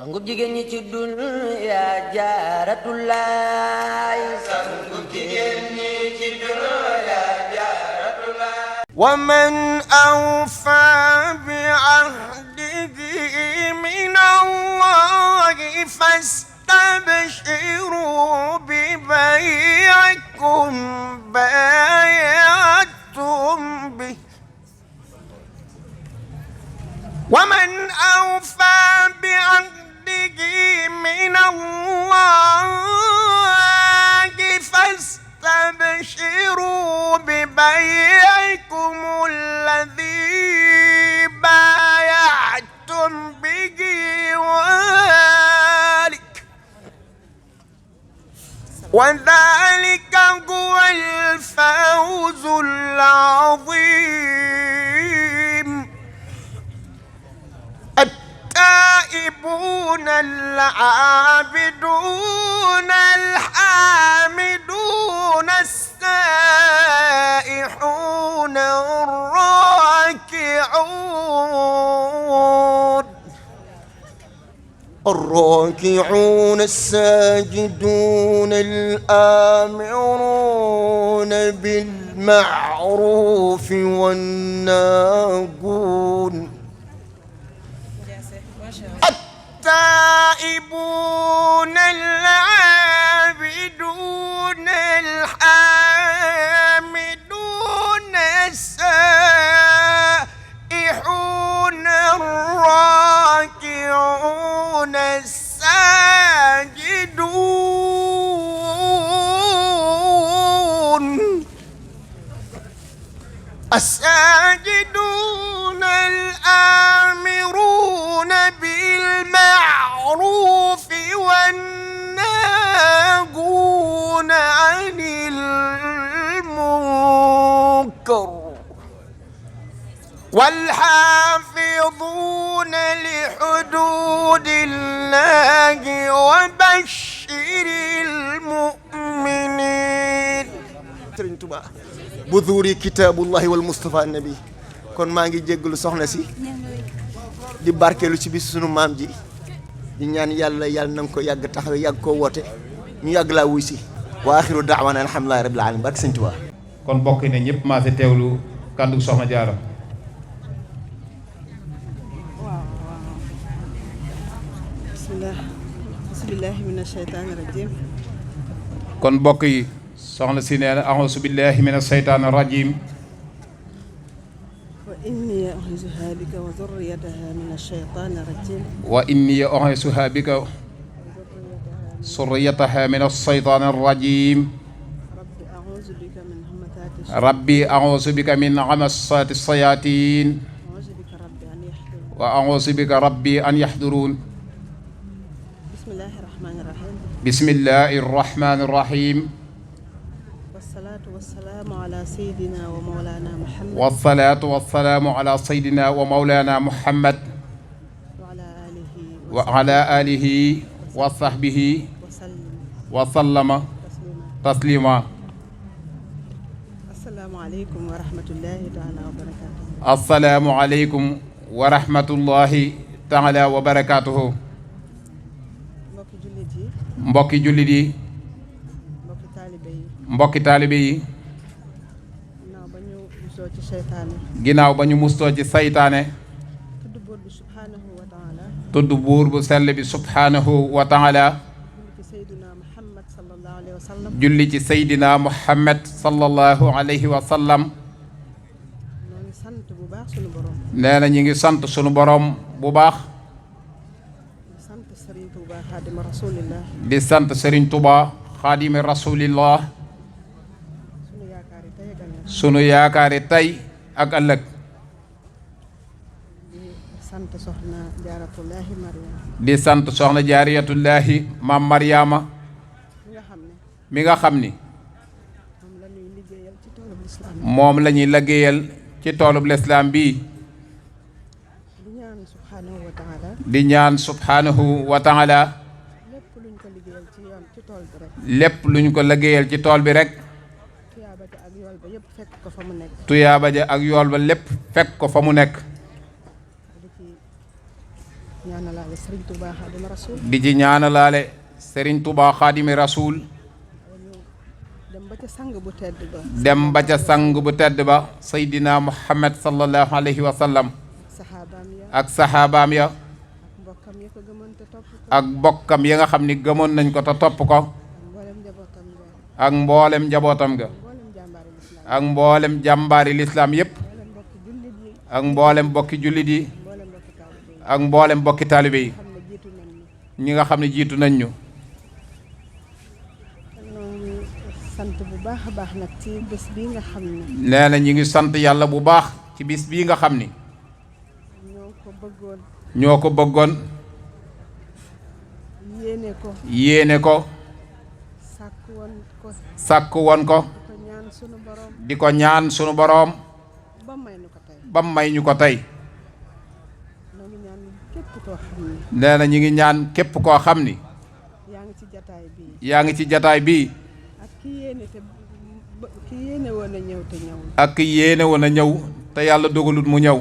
sangub jigéen ñi ci dunya jaaratullaay sangub jigéen ñi ci dunya jaaratullaay wa man awfaa bi ahdihi min Allahi fastabshiruu bi bay'ikum baaya'tum bihi wa man awfaa bi من الله فاستبشروا ببيعكم الذي بايعتم به وذلك هو الفوز العظيم التائبون العابدون الحامدون السائحون الراكعون الساجدون الآمرون بالمعروف والناهون التائبون العابدون الحامدون السائحون الراكعون الساجدون الآمرون بالمعروف والناهون عن المنكر والحافظون لحدود الله وبشر المؤمنين. Buduri kitaabullahi wal Mustafa nabi kon maa ngi jéggalu soxna si di barkeelu ci bis sunu maam ji di ñaan yàlla na nga ko yàgg taxawe yàgg koo woote ñu yàgg laa wuy si wa axiru daawana alhamdulillahi rabbil alamin barke Sëñ Tuubaa. kon bokk ne ñëpp maa fi teewlu kàddu soxna Jaara. bismillahi mina shaytaani rajim. kon bokk yi soxna si nee na a'uuzu billahi mina shaytaani rajim. wa inni u'iizuhaa bika wa zurriyyatahaa mina shaytaani rajim. wa inni u'iizuhaa bika zurriyyatahaa mina shaytaani rajim. rabbi a'uuzu bika min hamazaati shayaatiin. wa a'uuzu bika rabbi an yahduruun. bismillahi rahmaani rahim. wasalaatu wasalaamu ala sayyidina wa mawlaana Muhammad. wasalaatu wasalaamu ala sayyidina wa mawlaana Muhammad. wa ala alihi wa sahbihi wa sallama taslima. assalaamu aleykum wa rahmatullahi taala wa barakaatuhu. assalaamu aleykum wa rahmatullahi taala wa barakaatuhu. mbokki jullit yi mbokki taalibe yi ginnaaw ba ñu mustoo ci saytaane tudd buur bu sell bi subhaanahu wa taala julli ci seydina muhammad sallallahu alayhi wa sallam nee na ñi ngi sant sunu borom bu baax di sant Serigne Touba xaadimi rasulillah sunu yaakaari tey ak ëllëg. di sant soxna jaariyatullahi maam Mariama mi nga xam ni moom la ñuy liggéeyal ci toolub lislaam bii. di ñaan subhanahu wa taala lépp luñ ko liggéeyal ci tool bi rek tuyaaba ja ak yool ba lépp fekk ko fa mu nekk. ñaanalaale Serigne Touba Xaadimu Rasuul. di ci ñaanalaale Serigne Touba Xaadimu Rasuul. dem ba ca sang bu tedd ba. dem ba ca sang bu tedd ba Seydina Muhammad sallallahu alayhi wa sallam. saxaabaam ya. ak saxaabaam ya. mbokkam ya ko gëmoon te topp ko. ak bokkam ya nga xam ni gëmoon nañ ko te topp ko. mboolem njabootam ga. ak mboolem njabootam ga. mboolem jàmbaari lislaam. ak mboolem jàmbaari lislaam yépp. mboolem mbokki jullit yi. ak mboolem bokki jullit yi. mboolem mbokki taalibe yi. ak mboolem bokki taalibe yi. xam ne jiitu nañ ñu. ñi nga xam ne jiitu nañ ñu. ñoo ngi sant bu baax a baax nag ci bés bii nga xam ne. nee na ñi ngi sant yàlla bu baax ci bis bii nga xam ni. ñoo ko bëggoon. ñoo ko bëggoon. yéene ko. yéene ko. sàkk woon ko. sàkk woon ko. ko ñaan sunu borom. di ko ñaan sunu boroom. ba may nu ko tey. ba may ñu ko tey. ñoo ngi ñaan képp koo xam ne. nee na ñi ngi ñaan képp koo xam ni. yaa ngi ci jataay bii. yaa ngi ci jataay bii. ak ki yéene te ki yéene woon a ñëw te ñëw. ak yéene woon a ñëw te yàlla dogalut mu ñëw.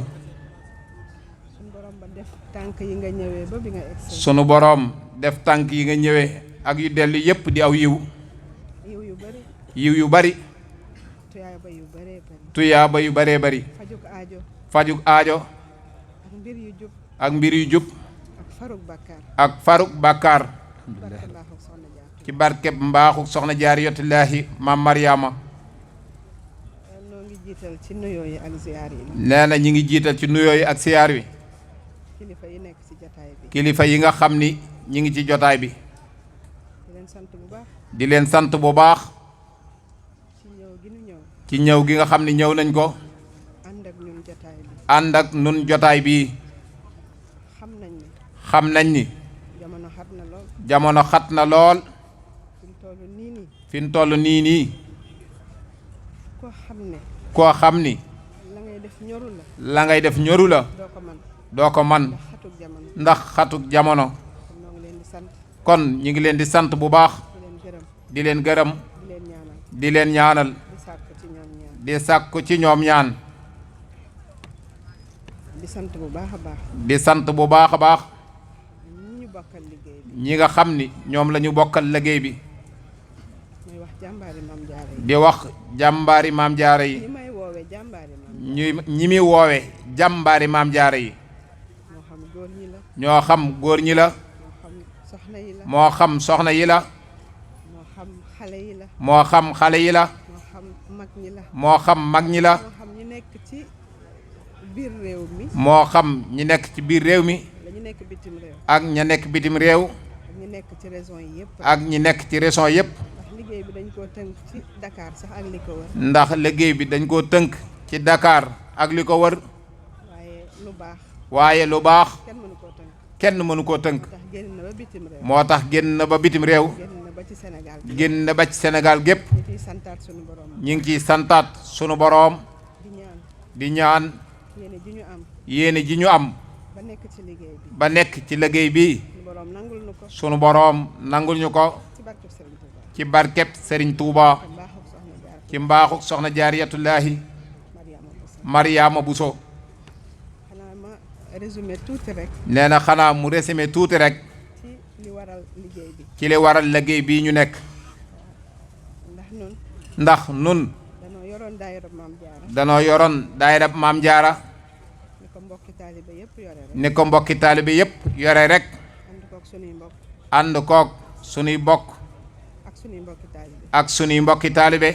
sunu borom ba def tànk yi nga ñëwee ba bi nga egsi. sunu boroom def tànk yi nga ñëwee ak yu dellu yépp di aw yiw. yiw yu bari. yiw yu bari. tuyaaba yu baree bari. tuyaaba yu baree bari. fajuk aajo. fajuk aajo. ak mbir yu jub. ak mbir yu jub. ak faruk bàkkaar. ak faruk bàkkaar. barke mbaaxu soxna Jaar. ci barkeb mbaaxu soxna jaariyatullaahi maam Mariama. noo ngi jiital ci nuyoo yi ak ziyaar yi. nee na ñi ngi jiital ci nuyoo yi ak siyaar wi. kilifa yi nekk ci jataay bi. kilifa yi nga xam ni ñi ngi ci jotaay bi. di leen sant bu baax. di leen sant bu baax. ci ñëw gi nu ñëw. ci ñëw gi nga xam ni ñëw nañ ko. ànd ak ñun jataay bi. ànd ak nun jotaay bii. xam nañ ne. xam nañ ni. jamono xat na lool. jamono xat na lool. fi mu toll nii nii. fi mu toll nii. koo xam ne. koo xam ni. la ngay def ñoru la. la ngay def ñoru la. doo ko man. doo ko man ndax xatuk jamono. ndax xatuk jamono. kon noo ngi leen di sant. kon ñi ngi leen di sant bu baax. di leen gërëm. di leen gërëm. di leen ñaanal. di leen ñaanal. di sàkku ci ñoom ñaan. di sàkku ci ñoom ñaan. di sant bu baax a baax. di sant bu baax a baax. ñi ñu bokkal liggéey bi. ñi nga xam ni ñoom la ñu bokkal liggéey bi. mooy wax jàmbaari maam jaara yi. di wax jàmbaari maam jaara yi. ñi may woowee jàmbaari maam. ñi muy woowe jàmbaari maam jaara yi. moo xam góor ñi la. ñoo xam góor ñi la. moo xam soxna yi la. moo xam soxna yi la. moo xam xale yi la. moo xam xale yi la. moo xam mag ñi la. moo xam mag ñi la. moo xam ñi nekk ci biir réew mi. moo xam ñi nekk ci biir réew mi. la ñu nekk bitim réew. ak ña nekk bitim réew. ak ñi nekk ci région yi yëpp. ak ñi nekk ci région yépp. ndax liggéey bi dañ koo tënk ci Dakar sax ak li ko wër. ndax liggéey bi dañ koo tënk ci Dakar ak li ko wër. waaye lu baax. waaye lu baax kenn mënu koo tënk. kenn mënu koo tënk. ndax génn na ba bitim réew. moo tax génn na ba bitim réew. génn na ba ci Sénégal. génn na ba ci Sénégal gépp. ñu ciy santaat suñu borom. ñu ngi ciy santaat sunu boroom. di ñaan. di ñaan yéene ji ñu am. yéene ji ñu am. ba nekk ci liggéey bi. ba nekk ci liggéey bi. suñu borom nangul nu ko. sunu boroom nangul ñu ko. ci barkeb Serigne Touba. ci barkeb Serigne Touba. te mbaaxu soxna Jaar. ci mbaaxu soxna jaariyatullaahi Mariama Bousso. Mariama Bousso. xanaa ma résumé tuuti rek. nee na xanaa mu résumé tuuti rek. ci li waral liggéey bi. ci li waral liggéey bii ñu nekk. ndax nun. ndax nun danoo yoroon daayira maam Jaara. danoo yoroon daayira maam jaara. ni ko mbokki taalibe yëpp yore rek. ni ko mbokki taalibe yépp yore rek. ànd koog sunuy mbokk. ànd koog sunuy bokk. ak sunuy mbokki taalibe. ak sunuy mbokki taalibe.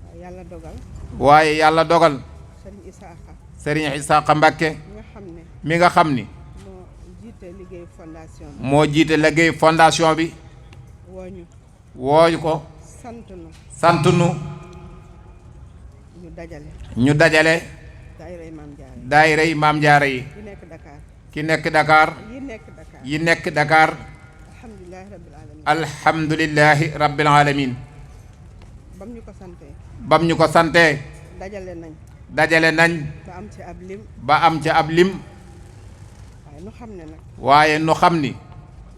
waaye yàlla dogal. waaye yàlla dogal. Serigne Isaaxa. Serigne Isaaxa Mbàkke mi nga xam ne. mi nga xam ni moo jiite liggéey fondation bi. moo jiite liggéey fondation bi. wooñu. wooyu ko. sant nu. sant nu. ñu dajale. ñu dajale. daayiray maam Jaara. daayira yi maam jaara yi. yi nekk Dakar. ki nekk Dakar. yi nekk Dakar. yi nekk Dakar. alhamdulilahi rabbil alamin. alhamdulillahi rabbil alamin. bam ñu ko santee. bam ñu ko santee. dajale nañ. dajale nañ. ba am ci ab lim. ba am ca ab lim. waaye nu xam ne nag. waaye nu xam ni.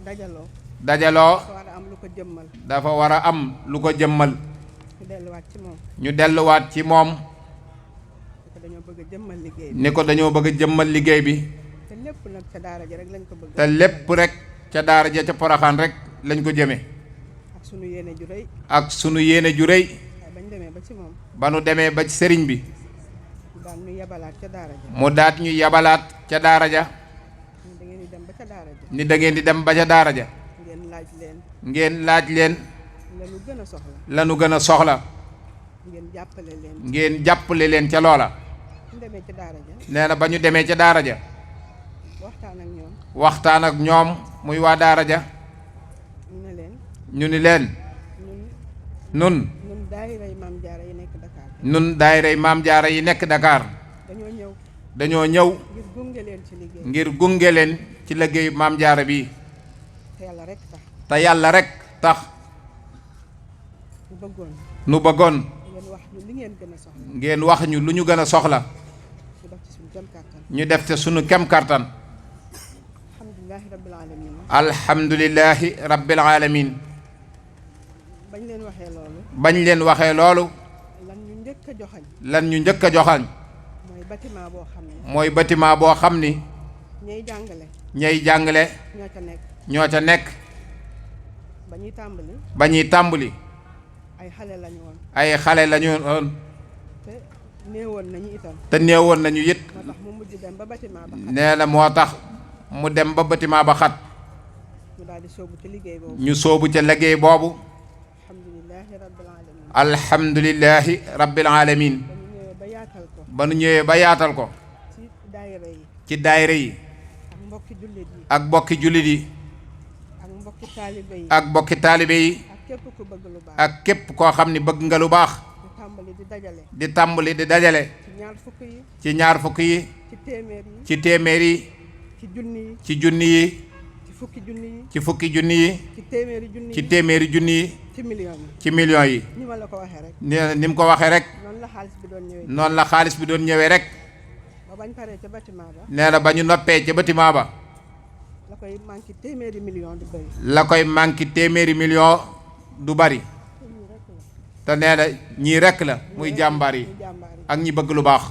dajaloo. dajaloo. dafa war a am lu ko jëmmal. dafa war a am lu ko jëmmal. ñu delluwaat ci moom. ñu delluwaat ci moom. ni ko dañoo bëgg a jëmmal liggéey bi. ni ko dañoo bëgg a jëmmal liggéey bi. te lépp nag ca daara ja rek lañ ko bëgg. te lépp rek ca daara ja ca Poroxaan rek lañ ko jëme ak sunu yéene ju rëy. ak sunu yéene ju rëy. waaye bañ demee ba ci moom. ba nu demee ba ci sëriñ bi. mu daan ñu yabalaat ca daara ja. mu daat ñu yabalaat ca daara ja. da ngeen di dem ba ca daara ja. ni da ngeen di dem ba ca daara ja. ngeen laaj leen. ngeen laaj leen. lanu gën a soxla. lanu gën a soxla. ngeen jàppale leen. ngeen jàppale leen ca loola. ñu demee ca daara ja. nee na ba ñu demee ca daara ja. waxtaan ak ñoom. waxtaan ak ñoom muy waa daara ja. ñu ne leen. ñu ni leen. nun ñun daayiray maam jaara yi nekk Dakar. nun daayirey maam jaara yi nekk Dakar. dañoo ñëw. dañoo ñëw. ngir gunge leen ci liggéey. ngir gunge leen ci liggéeyu maam jaara bi. te yàlla rek tax. te yàlla rek tax. ñu bëggoon. nu bëggoon. ngeen wax ñu li ngeen gën a soxla. ngeen wax ñu lu ñu gën a soxla. ñu def ci suñu jëm kàttan. ñu def te sunu kem kartan. alhamdulilahi rabbil alamin. alhamdulillahi rabbil alamin. bañ leen waxee loolu. bañ leen waxee loolu. lan ñu njëkk a joxañ. lan ñu njëkk a joxañ. mooy bâtiment boo xam ne. mooy bâtiment boo xam ni. ñay jàngale. ñay jàngale. ñoo ca nekk. ñoo ca nekk. ba ñuy tàmbali. ba ñuy tàmbali. ay xale lañu woon. ay xale lañu woon. te néewoon nañu itam. te néewoon nañu it. moo tax mu mujj dem ba bâtiment ba xat. nee na moo tax mu dem ba bâtiment ba xat. ñu daal di sóobu ci liggéey boobu. ñu soobu ca liggéey boobu. alhamdulilahi rabbil alamin. alhamdulillahi rabbil alamin. ba ñu ñëwee ba yaatal ko. ba nu ñëwee ba yaatal ko. ci daayira yi. ci daayira yi. ak mbokki jullit yi. ak bokki jullit yi. ak mbokki taalibe yi. ak bokki taalibe yi. ak képp ku bëgg lu baax. ak képp koo xam ni bëgg nga lu baax. di tàmbali di dajale. di tàmbali di dajale. ci ñaar fukk yi. ci ñaar fukk yi. ci téeméer yi. ci téeméer yi. ci junni yi. ci junni yi. ci fukki junni yi. ci fukki junni yi. ci téeméeri junni yi. ci téeméeri junni yi. ci millions yi. ci millions yi. ni ma la ko waxee rek. ni mu ko waxee rek. noonu la xaalis bi doon ñëwee. noonu la xaalis bi doon ñëwee rek. ba bañ paree ca bâtiment ba. nee na ba ñu noppee ca bâtiment ba. la koy manqué téeméeri million di bëri. la koy manqué téeméeri million du bari. te nee na ñii rekk la muy jàmbaar yi. muy jàmbaar yi. ak ñi bëgg lu baax.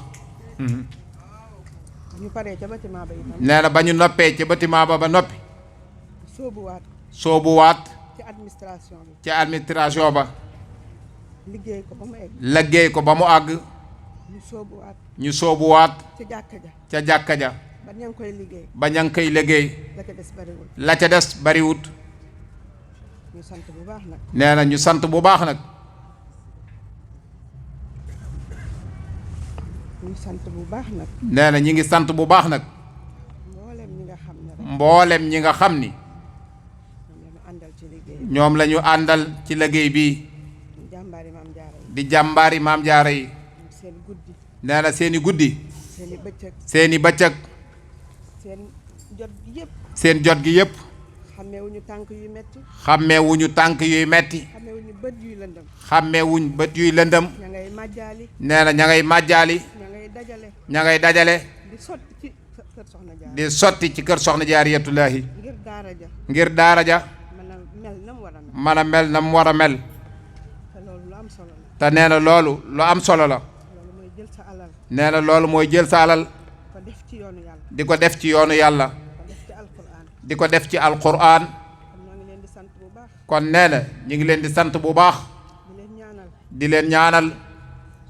ñu paree ca bâtiment ba itam. nee na ba ñu noppee ca bâtiment ba ba noppi. sóobuwaat soobuwaat ci administration bi. ca administration ba. liggéey ko ba mu egg. liggéey ko ba mu àgg. ñu sóobuwaat ñu soobuwaat ci jàkka ja. ca jàkka ja. ba ña ngi koy liggéey. ba ña ngi koy liggéey. la ca des bariwul. la ca des bariwut. ñu sant bu baax nag. nee na ñu sant bu baax nag. ñu sant bu baax nag. nee na ñi ngi sant bu baax nag. mboolem ñi nga xam ne rek. mboolem ñi nga xam ni. ñoom la ñu àndal ci liggéey. ñoom la ñu àndal ci liggéey bii. ñu jàmbaari maam jaara yi. di jàmbaari maam jaara yi. seen guddi. nee na seeni guddi. seen i bëccëg. seeni bëccëg. seen jot gi yëpp. seen jot gi yépp. xàmmeewuñu tànk yu metti. xàmmeewuñu tànk yuy metti. xàmmeewuñu bët yuy lëndëm. xàmmeewuñ bët yuy lëndëm. ña ngay màjjaali. nee na ña ngay màjjaali. ña ngay dajale. ña ngay dajale. di sotti ci kër soxna jaara. di sotti ci kër soxna jaariyatullaahi. ngir daara ja. ngir daara ja. mën a mel na mu war a mel. mën a mel na mu war a mel. te loolu lu am solo la. te nee na loolu lu am solo la. loolu mooy jël sa alal. nee na loolu mooy jël sa alal. ko def ci yoonu yàlla. di ko def ci yoonu yàlla. ko def ci alquran. di ko def ci alquran. kon ñoo ngi leen di sant bu baax. kon nee na ñu ngi leen di sant bu baax. di leen ñaanal. di leen ñaanal.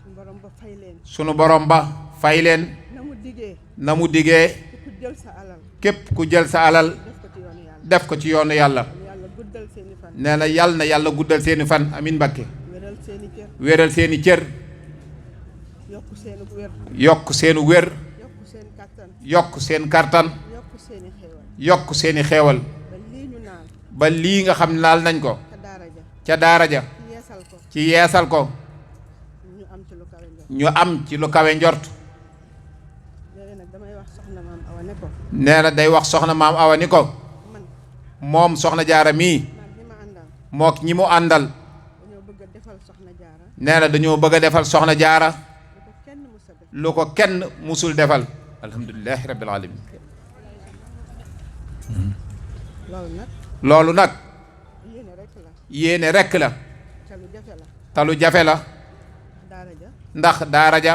suñu borom ba fay leen. sunu borom ba fay leen. na mu diggee. na mu digee. ku jël sa alal. képp ku jël sa alal. def ko ci yoonu yàlla. def ko ci yoonu yàlla. yàlla guddal seeni fan. nee na yàlla na yàlla guddal seeni fan amin Mbàkke. wéral seeni cër. wéral seeni cër. yokk seeni wér. yokk seenu wér. yokk seen kattan. yokk seen kartan. yokk seeni xéewal. yokk seeni xeewal. ba lii ñu naan. ba lii nga xam ne naal nañ ko. ca daara ja. ca daara ja. yeesal ko. ci yeesal ko. ñu am ci lu kawe njort. ñu am ci lu kawe njort. léegi nag damay wax soxna maam Awa ne ko. nee na day wax soxna maam Awa ni ko. man. moom soxna jaara mii. man ñi ma àndal. mook ñi mu àndal. dañoo bëgg a defal soxna jaara. nee na dañoo bëgg a defal soxna jaara. lu ko kenn mus a def. lu ko kenn musul defal. alhamdulilahi rabbil alamin. loolu nag. loolu nag. yéene rek la. yéene rekk la. ca lu jafe la. te lu jafe la. daara ja. ndax daara ja.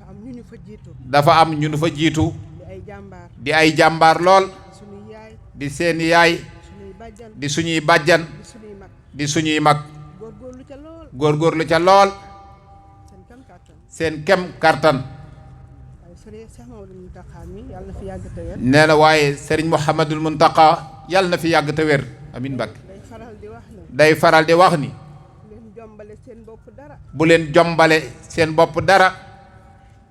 dafa am ñu ñu fa jiitu. dafa am ñu nu fa jiitu. di ay jàmbaar di ay jàmbaar lool suñuy yaay di seen yaay suñuy bàjjan di suñuy bàjjan di suñuy mag di suñuy mag góorgóorlu ca lool góorgóorlu ca lool seen kam kàttan seen kem kartan waaye sëriñ Cheikh Mamadou Mountakha mi yàlla na fi yàgg te wér nee na waaye Serigne Mouhamadul Mountakha yàlla na fi yàgg te wér amiin Mbàkke day faral di wax ne day faral di wax ni leen jombale seen bopp dara bu leen jombale seen bopp dara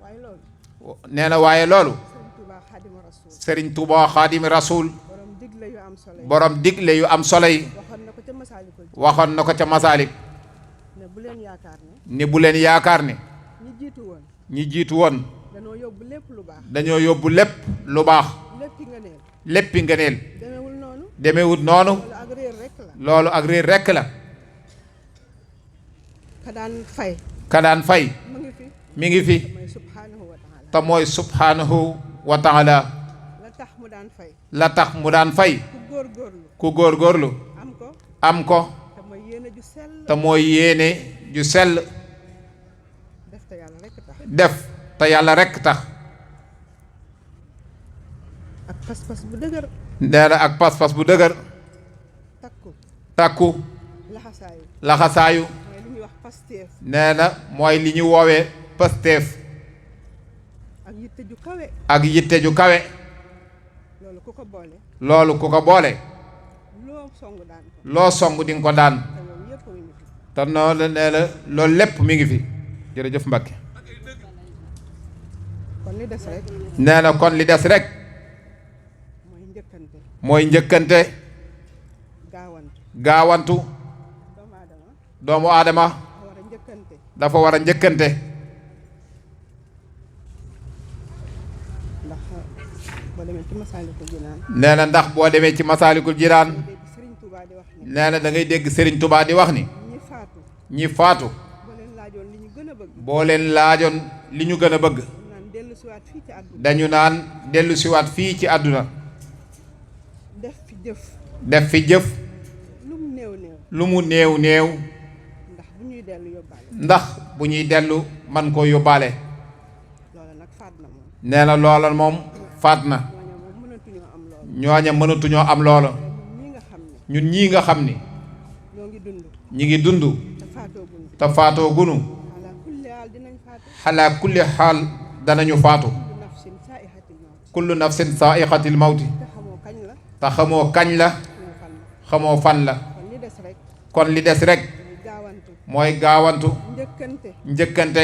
waaye loolu nee na waaye loolu Sëriñ Tuubaa Xaadimu Rasuul Serigne Touba Xaadimi Rasul borom digle yu am solo yi borom digle yu am solo yi waxoon na ko ca Masaalikul waxoon na ko ca Masaalik ne bu leen yaakaar ne ni bu leen yaakaar ne ñi jiitu woon ñi jiitu woon danoo yóbbu lépp lu baax dañoo yóbbu lépp lu baax léppi nga neel léppi ngëneel demewul noonu demewut noonu loolu ak réer rek la loolu ak réer rekk la ka daan fay ka daan fay mu ngi fi mi ngi fi mooy subhaanahu wa taala te mooy subhaanahu wa taala la tax mu daan fay la tax mu daan fay ku góorgóorlu ku góorgóorlu am ko am ko te mooy yéene ju sell te mooy yéene ju sell def te yàlla rek tax def te yàlla rekk tax ak pas-pas bu dëgër nee na ak pas-pas bu dëgër takku takku laxasaayu laxasaayu mooy li ñuy wax pasteef nee na mooy li ñu woowee pasteef ak yitte ju kawe ak yitte ju kawe loolu ku ko boole loolu ku ko boole loo song daan ko loo song di nga ko daan te loolu yëpp mi ngi fi te noonu nee na loolu lépp mi ngi fi jërëjëf Mbacke kon li des rek nee na kon li des rek mooy njëkkante mooy njëkkante gaawantu gaawantu doomu aadama doomu aadama war a njëkkante dafa war a njëkkante ndax boo demee ci Masaalikul Jinaan nee na ndax boo demee ci Masaalikul Jinaan dégg Sëriñ Tuubaa di wax ne nee na da ngay dégg Serigne Touba di wax ni ñi faatu ñi faatu boo leen laajoon li ñu gën a bëgg boo leen laajoon li ñu gën a bëgg naan dellu siwaat fii ci àdduna dañu naan dellu siwaat fii ci àdduna def fi jëf def fi jëf lu mu néew néew lu mu néew néew ndax bu ñuy dellu yóbbaale ndax bu ñuy dellu man koo yóbbaale loola nag faat na moom nee na loola moom faat na ñooña moom mënatuñoo am loolu ñooña mënatuñoo am loola ñi nga xam ne ñun ñii nga xam ni ñoo ngi dund ñi ngi dund te faatooguñ te faatoo gunu ala kulli haal dinañ faatu xalaa kulli xaal danañu faatu kullu nafsin saa'iqatul mawt kullu nafsin saaiqatil mawti te xamoo kañ la te xamoo kañ la ñoo fan la xamoo fan la kon li des rek kon li des rek muy gaawantu mooy gaawantu njëkkante njëkkante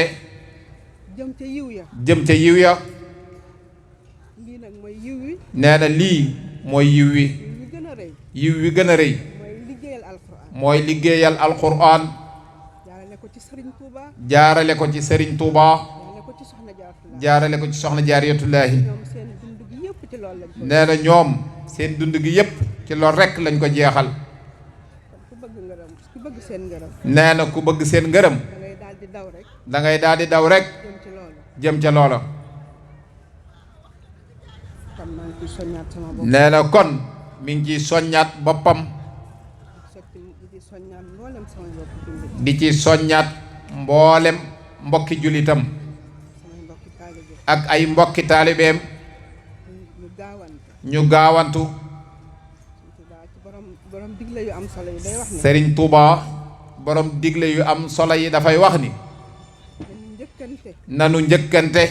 jëm ca yiw ya jëm ca yiw ya lii nag mooy yiw wi nee na lii mooy yiw wi yiw wi gën a rëy yiw wi gën a rëy mooy liggéeyal alquran mooy liggéeyal alquran jaarale ko ci Sëriñ Tuuba jaarale ko ci Serigne Touba jaarale ko ci soxna Jaaratullaah jaarale ko ci soxna jaariyatullaahi ñoom seen dund gi yëpp ci loolu lañ ko nee na ñoom seen dund gi yépp ci loolu rekk lañ ko jeexal ku bëgg ngërëm ku bëgg seen ngërëm nee na ku bëgg seen ngërëm da ngay daal di daw rek da ngay daal di daw rekk jëm ci loolu jëm ca loola kon maa ngi ciy soññaat sama bopp nee na kon mi ngi ciy soññaat boppam sotti di soññaat mboolem sama mbokki jullit di ci soññaat mboolem mbokki jullitam samay mbokki taalibe ak ay mbokki taalibeem ñu gaawante ñu gaawantu Tuubaa ci borom digle yu am solo yi day wax ne Serigne Touba borom digle yu am solo yi dafay wax ni dañu njëkkante nanu njëkkante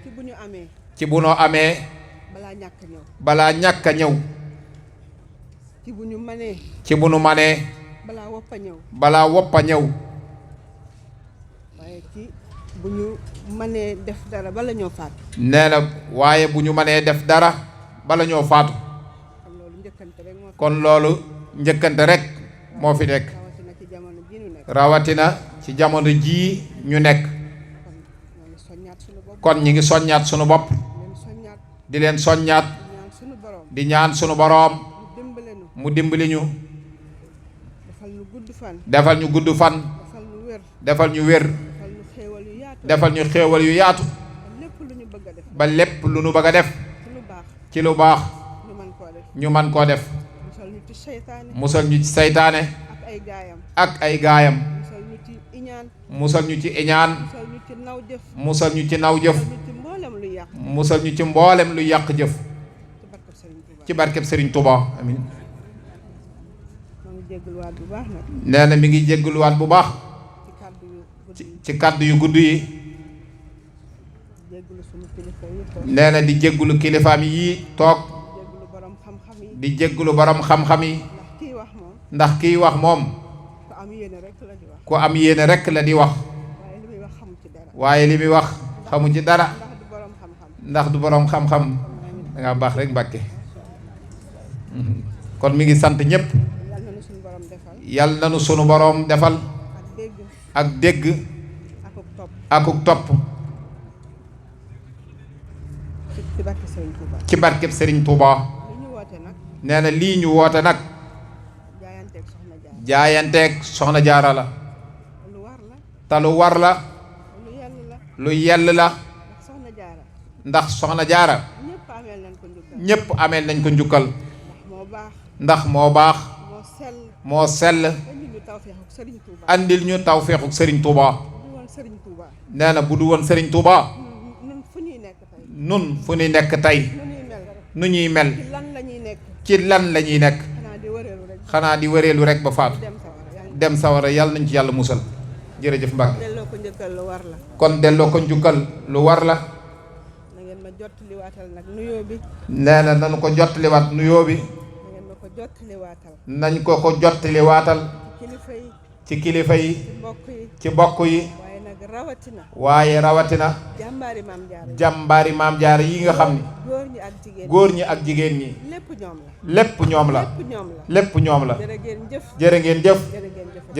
ci bu ñu amee ci bu noo amee balaa ñàkk ñëw balaa ñàkk a ñëw ci bu ñu manee ci bu nu manee balaa woppa ñëw balaa woppa ñëw waaye ci bu ñu manee def dara bala ñoo faatu nee na waaye bu ñu manee def dara bala ñoo faatu kon loolu njëkkante rek moo kon loolu njëkkante rek moo fi nekk rawatina ci jamono ji ñu nekk rawatina ci jamono jii ñu nekk kon ñoo ngi soññaat suñu bopp kon ñi ngi soññaat sunu bopp leen soññaat di leen soññaat ñaan suñu borom di ñaan sunu boroom mu dimbale nu mu dimbali ñu defal nu gudd fan defal ñu gudd fan defal nu wér defal ñu wér defal nu xéewal yu yaatu defal ñu xéewal yu yaatu lépp lu ñu bëgg a def ba lépp lu nu bëgg a def ci lu baax ci lu baax ñu mën koo def ñu man koo def musal ñu ci seytaane musal ñu ci seytaane ak ay gaayam ak ay gaayam musal ñu ci iñaan musal ñu ci iñaan musal ñu ci naw jëf musal ñu ci naw jëf musal ñu ci mboolem lu yàq yàq musal ñu ci mboolem lu yàq jëf ci barkeb Serigne Touba. ci barkeb Serigne Touba amin maa ngi jégaluwaat bu baax nag nee na mi ngi jégaluwaat bu baax ci kàddu yu gudd ci yi. kàddu yu gudd yi jégalu sunu kilifa yi toog. nee na di jégalu kilifaam yi toog jégalu borom xam-xam yi. di jégalu borom xam-xam yi ndax kii wax moom. ndax kiy wax moom ku am yéene rek la di wax. ku am yéene rekk la di wax waaye li muy wax xamu ci dara. waaye li muy wax xamu ci dara ndax du borom xam-xam. ndax du borom xam-xam danga baax rek Mbàkke kon mi ngi sant ñépp yal na nu suñu borom defal. yal na nu sunu borom defal ak dégg. ak dégg akuk topp. akuk topp ci barke Serigne Touba. ci barkeb Serigne Touba li ñu woote nag. nee na lii ñu woote nag jaayanteeg soxna Jaara. jaayanteeg soxna jaara la lu war la. te lu war la lu yell la. lu yell la ndax soxna Jaara. ndax soxna jaara ñëpp ameel nañ ko njukkal. ñépp ameel nañ ko njukkal ndax moo baax. ndax moo baax moo sell. moo sell indi ñu tawfeexu Serigne Touba. andil ñu tawfeexuk Serigne Touba du woon Serigne Touba. nee na bu du woon Serigne Touba ñun fu ñuy nekk tey. nun fu ñu nekk tey nu ñuy mel. nu ñuy mel ci lan la ñuy nekk. ci lan la ñuy nekk xanaa di wëreelu rek. xanaa di wëreelu rek ba faatu dem sawara yàlla. dem sawara yàlla nañ ci yàlla musal jërëjëf Mbàkke delloo ko njëkkal lu war la. kon delloo ko njukkal lu war la na ngeen ma jottaliwaatal nag nuyoo bi. nee na nañu ko jottaliwaat nuyoo bi na ngeen ma ko jottaliwaatal. nañ ko jottaliwaatal ci kilifa yi. ci kilifa yi ci mbokk yi. ci bokk yi waaye nag rawatina. waaye rawatina jàmbaari maam Jaara. jàmbaari maam jaara yi nga xam ni góor ñi ak jigéen ñi. góor ñi ak jigéen ñi lépp ñoom la. lépp ñoom la lépp ñoom la. lépp ñoom la jërë ngeen jëf. jërë ngeen jëf jërë ngeen jëf.